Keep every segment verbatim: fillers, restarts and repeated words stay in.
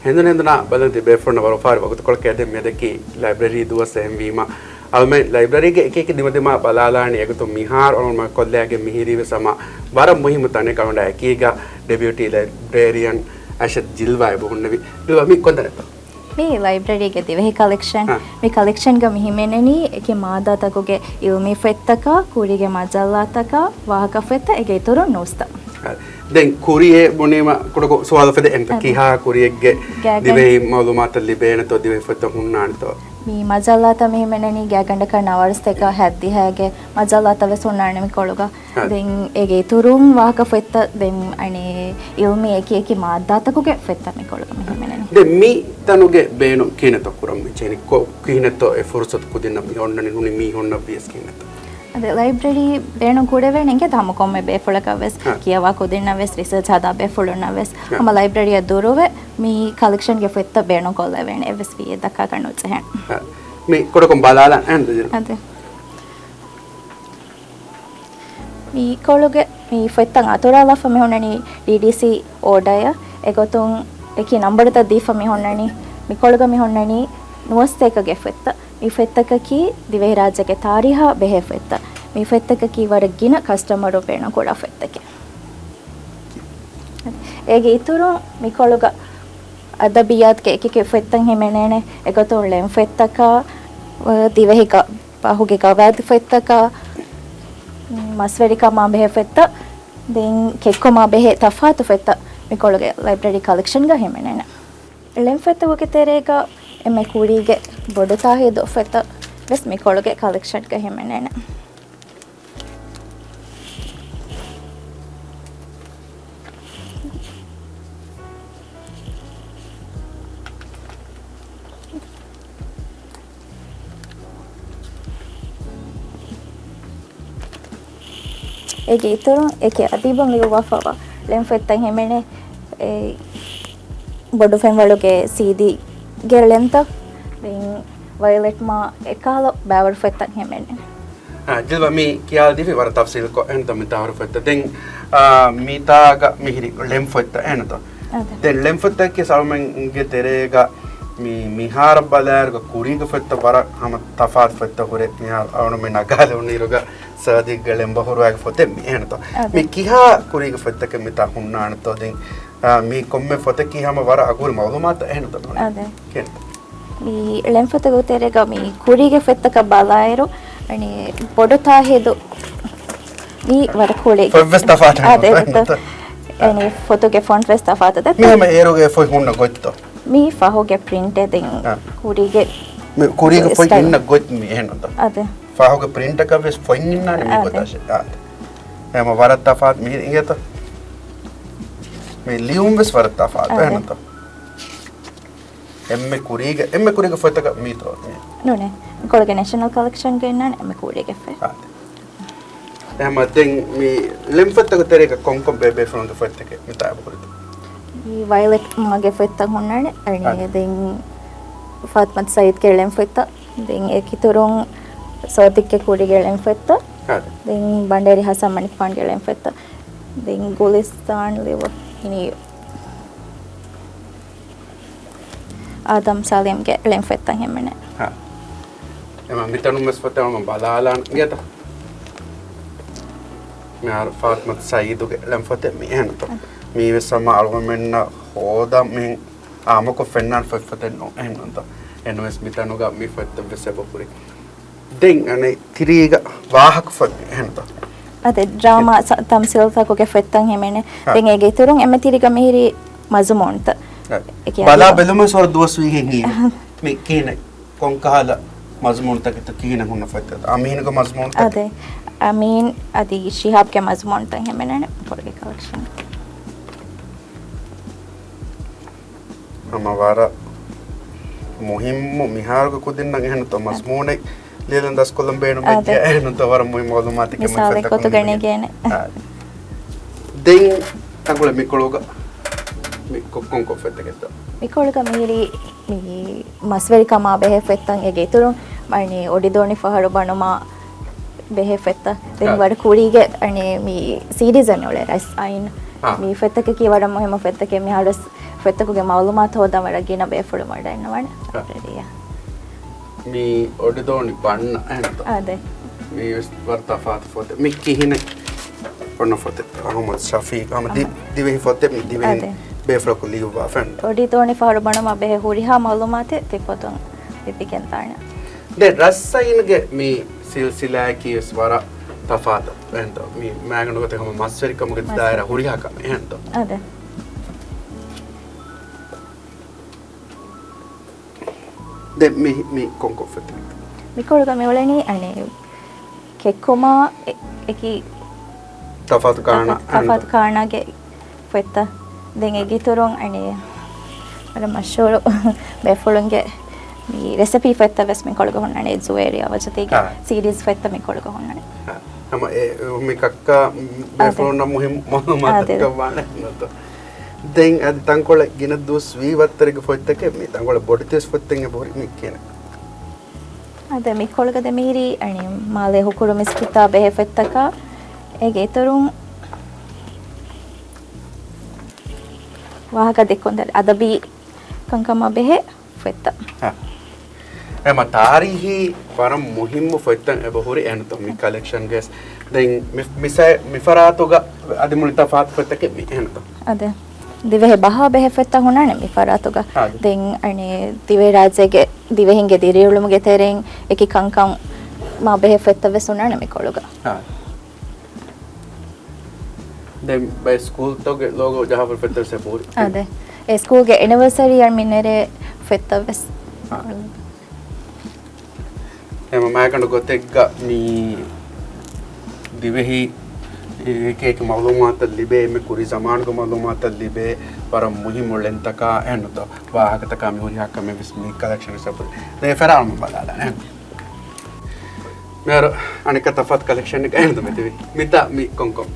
ހެނދުނު ހެނދުނާ ބަލަން ތިބޭފުޅުންނަށް ވަރު އުފާވެރި ވަގުތުކޮޅަކަށް އެދެން މިއަދަކީ ލައިބްރަރީ ދުވަސް އެހެންވީމަ، އަޅުމެން ލައިބްރަރީގެ އެކި އެކި ދިމަދިމާ ބަލާލާނީ އެގޮތުން މިހާރު އަޅުގަނޑުމެން ކޮށްލާގެން މިހިރީވެސް ހަމަ ވަރަށް މުހިއްމު ތަނެއް. އަޅުގަނޑާ އެކީގަ ޑެޕިއުޓީ ލައިބްރޭރިއަން އަށަތް ޖިލްވާ އެބަ ހުންނެވި. ޖިލްވާ، މީ ކޮންތަނެއްތޯ؟ މީ ލައިބްރަރީގެ ދިވެހި ކަލެކްޝަން. ހާ. މި ކަލެކްޝަންގަ މި ހިމެނެނީ އެކި މާއްދާތަކުގެ އިލްމީ ފޮތްތަކާ، ކުރީގެ މަޖައްލާތަކާ، ވާހަކަފޮތްތައް އޭގެ އިތުރުން ނޫސްތައް. އަ، ދެން ކުރިއޭ ބުނީމަ ކުޑަކޮށް ސުވާލު އުފެދޭ އެންތަ؟ އަދި. ކިހާ ކުރިއެއްގެ ގާގަނޑު. ދިވެހި މައުލޫމާތައް ލިބޭނެތޯ، ދިވެހި ފޮތްތައް ހުންނާނެތޯ؟ މި މަޖައްލާތައް މި ހިމެނެނީ ގާގަނޑަކަށް ނަވާރަސްތަކާ ހަތްދިހައިގެ މަޖައްލާތައް ވެސް ހުންނާނެ މި ކޮޅުގަ. އަދި. ދެން އޭގެ އިތުރުން ވާހަކަ ފޮތްތައް، ދެން އަނެއް އިލްމީ އެކި އެކި މާއްދާތަކުގެ ފޮތްތައް މި ކޮޅުގަ މި ހިމެނެނީ. ދެން މި ތަނުގެ ބޭނުން ކިހިނެއްތޯ ކުރަން މި ޖެހެނީ؟ ކޮ-، ކިހިނެއްތޯ އެ ފުރުސަތު ކުދިންނަށް މި އޮންނަނީ ނޫނީ މީހުންނަށް ވިޔަސް ކިހިނެއްތޯ؟ އަދި ލައިބްރަރީ ބޭނުން ކުރެވޭނެ އިނގޭތަ ހަމަ ކޮންމެ ބޭފުޅަކަށް ވެސް، ހަ. ކިޔަވާ ކުދިންނަށް ވެސް، ރިސާޗް ހަދާ ބޭފުޅުންނަށް ވެސް، ހަ. ހަމަ ލައިބްރަރީއަށް ދުރުވެ މި ކަލެކްޝަންގެ ފޮތްތައް ބޭނުން ކޮށްލެވޭނެ އެއްވެސް ވިއްޔެއް ދައްކާކަށް ނުޖެހޭނެ. ހަ. މި ކުޑަކޮށް ބަލާލަން އެހެން. އަދި. މި ކޮޅުގެ މި ފޮތްތައް އަތުރާލާފަ މި ހުންނަނީ ޑީޑީސީ އޯޑަރއަށް. އެގޮތުން އެކި ނަންބަރުތައް ދީފަ މި ހުންނަނީ. މި ކޮޅުގަ މި ހުންނަނީ ނުވަސްތޭކަގެ ފޮތްތައް. މި ފޮތްތަކަކީ ދިވެހިރާއްޖޭގެ ތާރީހާ ބެހޭ ފޮތްތައް. މި ފޮތްތަކަކީ ވަރަށް ގިނަ ކަސްޓަމަރުން ބޭނުން ކުރާ ފޮތްތަކެއް. އޭގެ އިތުރުން މި ކޮޅުގަ އަދަބިއްޔާތުގެ އެކި އެކި ފޮތްތައް ހިމެނޭނެ. އެގޮތުން ޅެން ފޮތްތަކާ، ދިވެހި ގަ-، ފަހުގެ ގަވާއިދު ފޮތްތަކާ، މަސްވެރިކަމާ ބެހޭ ފޮތްތައް، ދެން ކެއްކުމާ ބެހޭ ތަފާތު ފޮތްތައް މި ކޮޅުގެ ލައިބްރަރީ ކަލެކްޝަންގަ ހިމެނޭނެ. ޅެން ފޮތްތަކުގެ ތެރޭގަ އެންމެ ކުރީގެ ބޮޑު ތާހީދު ފޮތްތައް ވެސް މި ކޮޅުގެ ކަލެކްޝަންގަ ހިމެނޭނެ. އޭގެ އިތުރުން އެކި އަދީބުން ލިޔުއްވާފައިވާ ޅެން ފޮތްތައް ހިމެނޭ. އެ، ބޮޑު ފެންވަޅުގެ ސީޑީގެ ޅެންތައް، ދެން ވަޔޮލެޓް މާ އެކަހަލަ ބައިވަރު ފޮތްތައް ހިމެނޭ. އާ، ޖިލްވާ މި ކިޔާދީފި ވަރަށް ތަފްސީލްކޮށް އެހެންތަ މިތާހުރި ފޮތްތައް. ދެން، އާ، މިތާގަ މިހިރި ޅެން ފޮތްތައް އެހެންތޯ؟ އަދެ. ދެން ޅެން ފޮތްތަކީ ސަލްމަންގެ ތެރޭގަ މި، މިހާރަށް ބަލާއިރުގަ ކުރީގެ ފޮތްތައް ވަރަށް ހަމަ ތަފާތު ފޮތްތައް ހުރޭ. މިހާރު އަޅުމެން ނަގާލެވުނު އިރުގަ ސާދިގްގެ ޅެން ބަހުރުވާގެ ފޮތެއް މި އެހެންތޯ؟ އަދެ. މި ކިހާ ކުރީގެ ފޮތްތަކެއް މިތާ ހުންނާނެތޯ؟ ދެން، އާ، މި ކޮންމެ ފޮތަކީ ހަމަ ވަރަށް އަގުހުރި މައުލޫމާތު އެހެންތޯ؟ އަދެ. ކިހިނެއްތޯ؟ މި ޅެންފޮތުގެ ތެރޭގަ މި ކުރީގެ ފޮތްތަކަށް ބަލާއިރު، އަނެއް ބޮޑު ތާހީދު މީ ވަރަށް ކުރީ. ފޮތްވެސް ތަފާތު. އާ، ދެ ފޮތު. އަނެއް ފޮތުގެ ފޮންޓްވެސް ތަފާތު. މި ހަމަ އޭރުގެ ފޮތް ހުންނަ ގޮތްތޯ؟ މީ ފަހުގެ ޕްރިންޓެއް ދެން އާ. ކުރީގެ މި ކުރީގެ ފޮތް ސްޓައިލް. އިންނަ ގޮތް މި އެހެންތޯ؟ އާ، ދެ. ފަހުގެ ޕްރިންޓަކަށް ވެސް ފޮތް އިންނާނެ މި އާ، ދެ. ގޮތަށް. އާ، ދެ. ހަމަ ވަރަށް ތަފާތު މި އިނގޭތޯ؟ މި ލިޔުން ވެސް ވަރަށް ތަފާތު އާ، ދެ. އެހެންތޯ؟ އެންމެ ކުރީގެ، އެންމެ ކުރީގެ ފޮތަކަށް މީތޯ؟ ނޫނޭ. މިކޮޅުގެ ނޭޝަނަލް ކަލެކްޝަންގަ އިންނާނެ އެންމެ ކުރީގެ ފޮތް. އާ. އެހެންމަ ދެން މި ޅެން ފޮތްތަކުގެ ތެރޭގަ ކޮންކޮން ބޭބޭފުޅުންގެ ފޮތްތަކެއް މިތާ އެބަހުރިތޯ؟ މި ވަޔޮލެޓް މާގެ ފޮތްތައް ހުންނާނެ. އަނެއް އާ. ދެން ފާތިމަތު ސައީދްގެ ޅެން ފޮތްތައް. ދެން އޭގެ އިތުރުން ސޯދިއްގެ ކުރީގެ ޅެން ފޮތްތައް. އާ. ދެން ބަނޑޭރި ހަސަން މަނިކުފާނުގެ ޅެން ފޮތްތައް. ދެން ގުލިސްތާން ލިޔުއްވި އިނީ އާދަމް ސަލީމްގެ ޅެން ފޮތްތައް ހިމެނޭ. ހާ. އެމަ މިތަނުން ވެސް ފޮތެއް އަޅުގަނޑު ބަލާލާން އިނގޭތަ؟ މިހާރު ފާތިމަތު ސައީދުގެ ޅެން ފޮތެއް މި އެހެންތޯ؟ މީ ވެސް ހަމަ އަޅުގަނޑުމެންނަށް ހޯދަން މި އާއްމުކޮށް ފެންނާނެ ފޮތް ފޮތެއް ނޫން. އެހެންތޯ؟ އެހެންވެސް މިތަނުގަ މި ފޮތްތައް ވެސް އެބަހުރި. ދެން އަނެއް ތިރީގަ ވާހަކަ ފޮތް އެހެންތޯ؟ އަދެ ޑްރާމާ ސަ-، ތަމްސީލްތަކުގެ ފޮތްތައް ހިމެނޭ. އަ. ދެން އޭގެ އިތުރުން އެންމެ ތިރީގަ މިހިރީ މަޒުމޫންތައް. އަ. އެކި ބަލާ އަދި ބެލުމަށް ވަރަށް ދުވަސް ވީހެން ހީވޭ. މި ކިހިނެއް ކޮންކަހަލަ މަޒުމޫނުތަކެއްތޯ ކިހިނެއް ހުންނަ ފޮތްތައްތޯ؟ އަމީނުގެ މަޒުމޫނުތަކެއް. އަދެ. އަމީން އަދި ޝިހާބްގެ މަޒުމޫނުތައް ހިމެނޭނެ ކޮޅުގެ ކަލެކްޝަން. ހަމަ ވަރަށް މުހިއްމު މިހާރުގެ ކުދިންނަށް އެހެންތޯ މަޒުމޫނެއް ލިޔެލަން ދަސްކޮށްލަން ބޭނުމެއް އަދެ. އެހެންތޯ ވަރަށް މުހިއްމު މައުލޫމާތެއް މިސާލެއް ގޮތުގަ ނެގޭނެ. އަ. ދެން ތަންކޮޅެއް މިކޮޅުގަ މި ކޮ-، ކޮން ކޮން ފޮތްތަކެއްތޯ؟ މިކޮޅުގަ މިހިރީ މި މަސްވެރިކަމާ ބެހޭ ފޮތްތައް އޭގެ އިތުރުން މަނި އޮޑިދޯނި ފަހަރު ބަނުމާ ބެހޭ ފޮތްތައް. ދެން އާ. ވަރަށް ކުރީގެ އަނެއް މި ސީޑީޒެއް މިއުޅޭ ރައިސް އައިން. އާ. މި ފޮތްތަކަކީ ވަރަށް މުހިއްމު ފޮތްތަކެއް. މިހާރުވެސް ފޮތްތަކުގެ މައުލޫމާތު ހޯދަން ވަރަށް ގިނަ ބޭފުޅުން ވަޑައިންނަވާނެ. އަ. ރެޑީއާ. މި އޮޑިދޯނި ބަންނަ އެހެންތޯ؟ އާދެ. މީ ވެސް ވަރަށް ތަފާތު ފޮތެއް. މި ކިހިނެއް އޮންނަ ފޮތެއް؟ އަހުމަދު ޝަފީޤް ހަމަ ދި-، އަހަ. ދިވެހި ފޮތެއް މި ދިވެހި އާދެ. ބޭފުޅަކު ލިޔުއްވާފަ އެހެންތޯ؟ އޮޑިދޯނި ފަހަރު ބަނުމާ ބެހޭ ހުރިހާ މައުލޫމާތެއް ތި ފޮތުން ލިބިގެންދާނެ. ދެ ރައްސައިންގެ މި ސިލްސިލާއަކީ ވެސް ވަރަށް ތަފާތު އެހެންތޯ؟ މި މައިގަނޑު ގޮތެއް ހަމަ މަސްވެރިކަމުގެ މަސްވެރި. ދާއިރާ ހުރިހާ ކަމެއް އެހެންތޯ؟ އާދެ. ދެން މި، މި ކޮންކޮން ފޮތެއް؟ މިކޮޅުގަ މި އުޅެނީ އަނެއް ކެއްކުމާ އެ-، އެކި ތަފާތު ކާނާ، ތަފާ-، ތަފާތު ކާނާގެ ފޮތްތައް. ދެން އޭގެ އިތުރުން އަނެއް ވަރަށް މަޝްހޫރު ބޭފުޅުންގެ މި ރެސިޕީ ފޮތްތައް ވެސް މިކޮޅުގަ ހުންނާނެ. ޒުވޭރިޔާ ވަޖަދީގެ އާ. ސީޑީސް ފޮތްތައް މިކޮޅުގަ ހުންނާނެ. އާ. ހަމަ އެ، މި ކައްކާ އާދެ. ބޭފުޅުންނަށް މުހިންމު މައުލޫމާތު އާދެ. ވާނެ ނުތޯ. ދެން އަދި ތަންކޮޅެއް ގިނަ ދުވަސް ވީ ވައްތަރެއްގެ ފޮތްތަކެއް މި ތަންކޮޅެއް ބޮޑެތި ވެސް ފޮތްތައް އެބަހުރި މި ކިޔަނެ. އާދެ، މިކޮޅުގަ ދެ މިހިރީ އަނި މާލޭ ހުކުރު މިސްކިތާ ބެހޭ ފޮތްތަކާ އޭގެ އިތުރުން ވާހަކަ ދެއްކުން އަދަބީ ކަންކަމާ ބެހޭ ފޮތްތައް. ހާ. އެމަ ތާރީހީ ވަރަށް މުހިއްމު ފޮތްތައް އެބަހުރި އެހެންތޯ މި ކަލެކްޝަންގެ. ދެން މި، މިސަ-، މިފަރާތުގަ އަދި މުޅި ތަފާތު ފޮތްތަކެއް މި އެހެންތޯ. އާދެ. ދިވެހި ބަހާ ބެހޭ ފޮތްތައް ހުންނާނެ މި ފަރާތުގަ. އާދެ. ދެން އަނެއް ދިވެހިރާއްޖޭގެ ދިވެހިންގެ ދިރިއުޅުމުގެ ތެރެއިން އެކި ކަންކަން މާ ބެހޭ ފޮތްތައް ވެސް ހުންނާނެ މިކޮޅުގަ. އާ. ދެން ބައެއް ސްކޫލްތަކުގެ ލޯގޯ ޖަހާފަ ފޮތްތައް ވެސް އެބަހުރި. އާދެ. އެ ސްކޫލްގެ އެނިވަރސަރީއަށް މި ނެރޭ ފޮތްތައް ވެސް. އާ. އެމަ މައިގަނޑު ގޮތެއްގަ މި ދިވެހި އެކި އެކި މައުލޫމާތަށް ލިބޭ، މި ކުރީ ޒަމާނުގެ މައުލޫމާތަށް ލިބޭ، ވަރަށް މުހިއްމު ޅެންތަކާ އެހެންނުތޯ، ވާހަކަތަކާ މި ހުރިހާ ކަމެއް ވެސް މި ކަލެކްޝަން ވެސް އެބަހުރި. ދެން އެ ފެރާން ބަލާލާނެ. މިހާރު އަނެއްކާ ތަފާތު ކަލެކްޝަން އެއް އެހެން މިތިބި. މިތާ މި ކޮންކޮން؟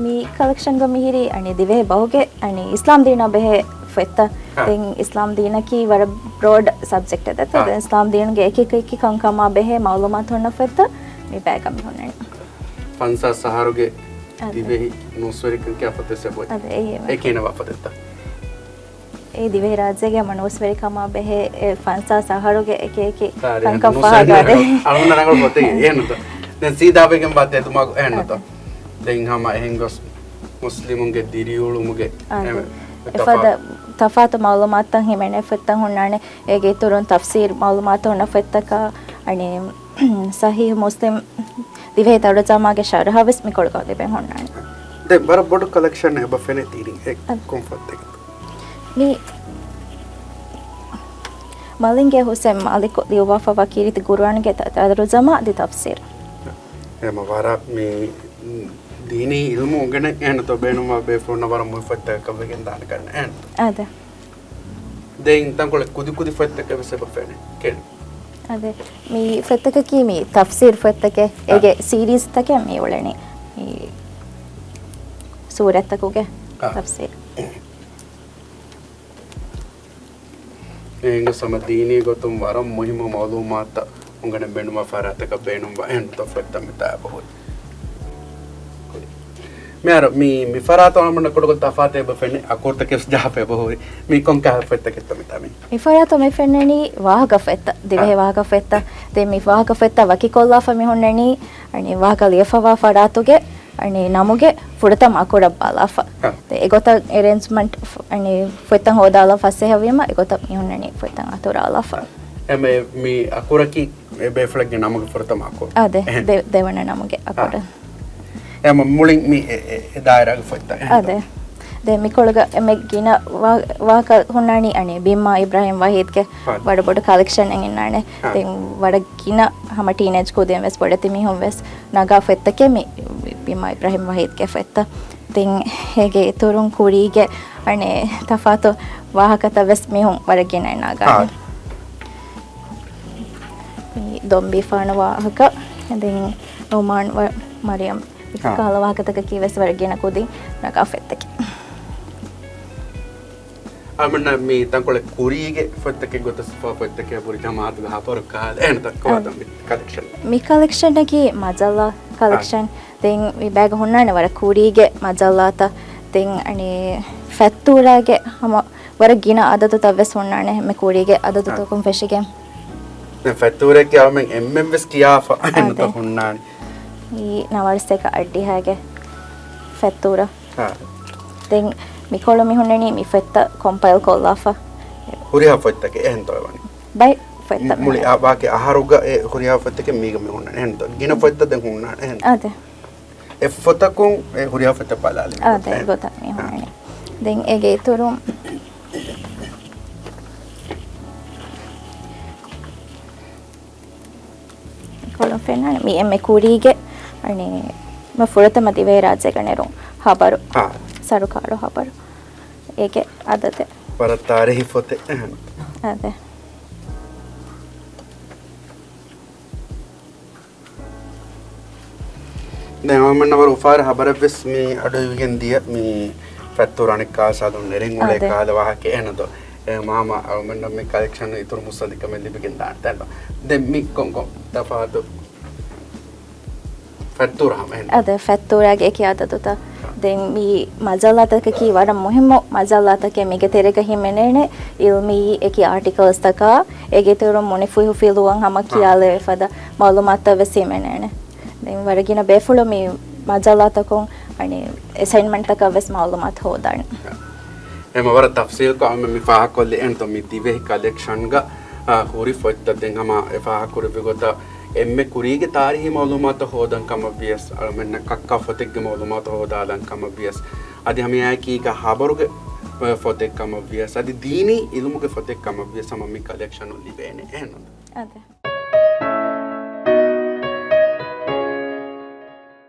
މި ކަލެކްޝަންގަ މިހިރީ އަނި ދިވެހި ބަހުގެ އަނި އިސްލާމް ދީނާ ބެހޭ ފޮތްތައް. އާ. ދެން އިސްލާމް ދީނަކީ ވަރަށް ބްރޯޑް ސަބްޖެކްޓެއް ދެތޯ. އާ. ދެން އިސްލާމް ދީނުގެ އެކި އެކި ކަންކަމާ ބެހޭ މައުލޫމާތު ހުންނަ ފޮތްތައް މި ބައިގަ މި ހުންނަނީ. ފަންސާސް އަހަރުގެ އާދެ. ދިވެހި ނޫސްވެރިކަން ކިޔާ ފޮތެއް ސެބޮތް. އާދެ، އެއީ އެ ކިޔަންވާ ފޮތެއްތަ؟ އެ ދިވެހިރާއްޖޭގެ ހަމަ ނޫސްވެރިކަމާ ބެހޭ އެ ފަންސާސް އަހަރުގެ އެކި އެކި ތާރީޚް ކަންކަން ނޫސްވެރި ފަހަގާދޭ. އަޅުގަނޑަށް ރަނގަޅު ފޮތެއް އެހެންނުތަ؟ ދެން ސީދާ ބެގެން ވާ ތެދުމަގު އެހެންނުތަ؟ އާދެ. ދެން ހަމަ އެހެން ގޮސް މުސްލިމުންގެ ދިރިއުޅުމުގެ އާދެ. އެ، އެފަދަ ތަފާ- ތަފާތު މައުލޫމާތުތައް ހިމެނޭ ފޮތްތައް ހުންނާނެ. އޭގެ އިތުރުން ތަފްސީރު މައުލޫމާތު ހުންނަ ފޮތްތަކާ، އަނެއް، ޞަޙީޙު މުސްލިމް ދިވެހި ތަރުޖަމާގެ ޝަރަޙަ ވެސް މިކޮޅުގަ ލިބެން ހުންނާނެ. ދެން ވަރަށް ބޮޑު ކަލެކްޝަން އެބަ ފެނޭ ތީރިން އެ އަ. ކޮން ފޮތެއް؟ މި މަލިންގެ ޙުސެން މާލިކު ލިޔުއްވާފައިވާ ކީރިތި ޤުރުއާންގެ ތަ-، ތަރުޖަމާ އަދި ތަފްސީރު. އެމަ ވަރަށް މި ދީނީ އިލްމު އުނގެނެ އެހެންތޯ ބޭނުންވާ ބޭފުޅުންނަށް ވަރަށް މުހި ފޮތްތަކަކަށް ވެގެން ދާނެ ކަން އެހެން. އާދެ. ދެން ތަންކޮޅެއް ކުދި ކުދި ފޮތްތަކެއް ވެސް އެބަ ފެނޭ. ކެން. އާދެ. މި ފޮތްތަކަކީ މި ތަފްސީރު ފޮތްތަކެއް. އާ. އޭގެ ސީރީޒްތަކެއް މި އުޅެނީ. މި ސޫރަތްތަކުގެ އާ. ތަފްސީރު. އެހެން ހަމަ ދީނީ ގޮތުން ވަރަށް މުހިއްމު މައުލޫމާތުތައް އުނގެނެ ބޭނުންވާ ފަރާތަކަށް ބޭނުންވާ އެހެން ފޮތްތައް މިތާ އެބަހުރި. މިހާރު މި، މި ފަރާތު އަޅުގަނޑަށް ކުޑަކޮށް ތަފާތު އެބަ ފެނޭ، އަކުރުތަކެއް ވެސް ޖަހާފަ އެބަހުރި. މި ކޮންކަހަލަ ފޮތްތަކެއްތަ މިތާ މި؟ މި ފަރާތު މި ފެންނަނީ ވާހަކަ ފޮތްތައް، ދިވެހި އާ. ވާހަކަ ފޮތްތައް. ދެން މި ވާހަކަ ފޮތްތައް ވަކިކޮށްލާފަ މި ހުންނަނީ، އަނެއް ވާހަކަ ލިޔެފަވާ ފަރާތުގެ އަނެއް ނަމުގެ ފުރަތަމަ އަކުރަށް ބަލާފަ. އަ. ދެ އެގޮތަށް އެރޭންޖްމަންޓް ފު-، އަނެއް ފޮތްތައް ހޯދާލާ ފަސޭހަވީމަ އެގޮތަށް މި ހުންނަނީ ފޮތްތައް އަތުރާލާފަ. އެމެ މި އަކުރަކީ އެ ބޭފުޅެއްގެ ނަމުގެ ފުރަތަމަ އަކުރު. އާ، ދެ، އެހެން. ދެ، ދެވަނަ ނަމުގެ އަ. އަކުރު. އެމަ މުޅިން މި އެ، އެ، އެ ދާއިރާގެ ފޮތްތައް އެހެން. އާ، ދެ. ދެ މިކޮޅުގަ އެމެ ގިނަ ވާ-، ވާހަކަ ހުންނާނީ އަނެއް ބިންމާ އިބްރާހިމް ވަހީދްގެ އާ. ވަރަށް ބޮޑު ކަލެކްޝަން އެއް އިންނާނެ. އާ. ދެން ވަރަށް ގިނަ ހަމަ ޓީނޭޖް ކުދިން ވެސް ބޮޑެތި މީހުން ވެސް ނަގާ ފޮތްތަކެއް މި ބިމާ އިބްރާހިމް ވަހީދްގެ ފޮތްތައް. ދެން އޭގެ އިތުރުން ކުރީގެ އަނެއް ތަފާތު ވާހަކަތައް ވެސް މީހުން ވަރަށް ގިނައިން ނަގާނެ. އާ. މި ދޮންބީފާނު ވާހަކަ، ދެން ނުޢުމާން ވަ-، މަރިޔަމް އާ. ކަހަލަ ވާހަކަތަކަކީ ވެސް ވަރަށް ގިނަ ކުދިން ނަގާ ފޮތްތަކެއް. އަޅުގަނޑަށް މި ތަންކޮޅެއް ކުރީގެ ފޮތްތަކެއް ގޮތަށް ސިފަ ފޮތްތަކެއް ބުރި ޖަމާއަތުގެ ހަބަރު ކަހަލަ އެހެން ތައް ކޮބާތަ އަ. މި ކަލެކްޝަން؟ މި ކަލެކްޝަނަކީ މަޖައްލާ ކަލެކްޝަން. އަ. ދެން މި ބައިގަ ހުންނާނެ ވަރަށް ކުރީގެ މަޖައްލާތައް. ދެން އަނެއް ފަތްތޫރާގެ ހަމަ ވަރަށް ގިނަ އަދަދުތައް ވެސް ހުންނާނެ އެންމެ ކުރީގެ އަދަދުތަކުން ފެށިގެން. ދެން ފަތްތޫރެއްގެ އަޅުމެން އެންމެން ވެސް ކިޔާފަ އެހެން ނުތަ ހުންނާނެ. މީ ނަވާރަސްތޭކަ އަށްޑިހައިގެ ފަތްތޫރަ. އާ. ދެން މިކޮޅު މި ހުންނަނީ މި ފޮތްތައް ކޮމްޕައިލް ކޮށްލާފަ. ހުރިހާ ފޮތްތަކެއް އެހެން ތޯ ވަނީ؟ ބައެއް ފޮތްތައް މުޅި މިހާރު. އާ، ވާކި އަހަރުގަ އެ ހުރިހާ ފޮތްތަކެއް މީގަ މި ހުންނަނީ އެހެންތޯ؟ ގިނަ ފޮތްތައް ދެން ހުންނާނެ އެހެން؟ އާދެ. އެ ފޮތަކުން އެ ހުރިހާ ފޮތްތައް ބަލާލި. އާދެ، އެ ގޮތަށް މި ހުންނަނީ. ދެން އޭގެ އިތުރުން ކޮޅުން ފެންނާނެ. މި އެންމެ ކުރީގެ، އަނެ، މަ ފުރަތަމަ ދިވެހިރާއްޖޭގަ ނެރުން ހަބަރު. އާ. ސަރުކާރު ހަބަރު. އޭގެ އަދަދެއް. ވަރަށް ތާރީހީ ފޮތެއް. އާދެ. ދެން އަޅުމެންނަށް ވަރަށް އުފާވެރި ހަބަރެއްވެސް މި އަޑުއިވިގެން ދިޔަ މި ފަތްތޫރު އަނެއްކާވެސް އަދުން ނެރެން އުޅޭ އާދެ. ކަހަލަ ވާހަކަ އެހެންތޯ. އެ މާމަ އަޅުމެންނަށް މި ކަލެކްޝަން އިތުރު މުއްސަނދިކަމެއް ލިބިގެން ދާނެ ދެން. ދެން މި ކޮން ކޮން ތަފާތު ފަތްތޫރު ހަމަ އެހެން. އާދެ، ފަތްތޫރާގެ އެކި އަދަދުތައް. ދެން މި މަޖައްލާތަކަކީ ވަރަށް މުހިއްމު މަޖައްލާތަކެއް. މީގެ ތެރޭގަ ހިމެނޭނެ އިލްމީ އެކި އާޓިކަލްސްތަކާ، އޭގެ އިތުރުން މުނިފުހު ފިލުވަން ހަމަ އާ. ކިޔާލެވޭ ފަދަ މައުލޫމާތުތައް ވެސް ހިމެނޭނެ. ދެން ވަރަށް ގިނަ ބޭފުޅުން މި މަޖައްލާތަކުން އަނެ އެސައިންމަންޓްތަކަށް ވެސް މައުލޫމާތު ހޯދާނެ. އެމަ ވަރަށް ތަފްސީލްކޮށް އަޅުމެން މި ފާހަގަކޮށްލި އެހެންތޯ މި ދިވެހި ކަލެކްޝަންގަ، އާ، ހުރި ފޮތްތައް ދެން ހަމަ އެ ފާހަގަކުރެއްވި ގޮތަށް އެންމެ ކުރީގެ ތާރީހީ މައުލޫމާތު ހޯދަން ކަމަށް ވިޔަސް، އަޅުމެންނަށް ކައްކާ ފޮތެއްގެ މައުލޫމާތު ހޯދާލަން ކަމަށް ވިޔަސް، އަދި ހަމައެއާއެކީގަ ހަބަރުގެ ފޮތެއް ކަމަށް ވިޔަސް، އަދި ދީނީ އިލްމުގެ ފޮތެއް ކަމަށް ވިޔަސް ހަމަ މި ކަލެކްޝަނުން ލިބޭނެ އެހެންނު. އާދެ.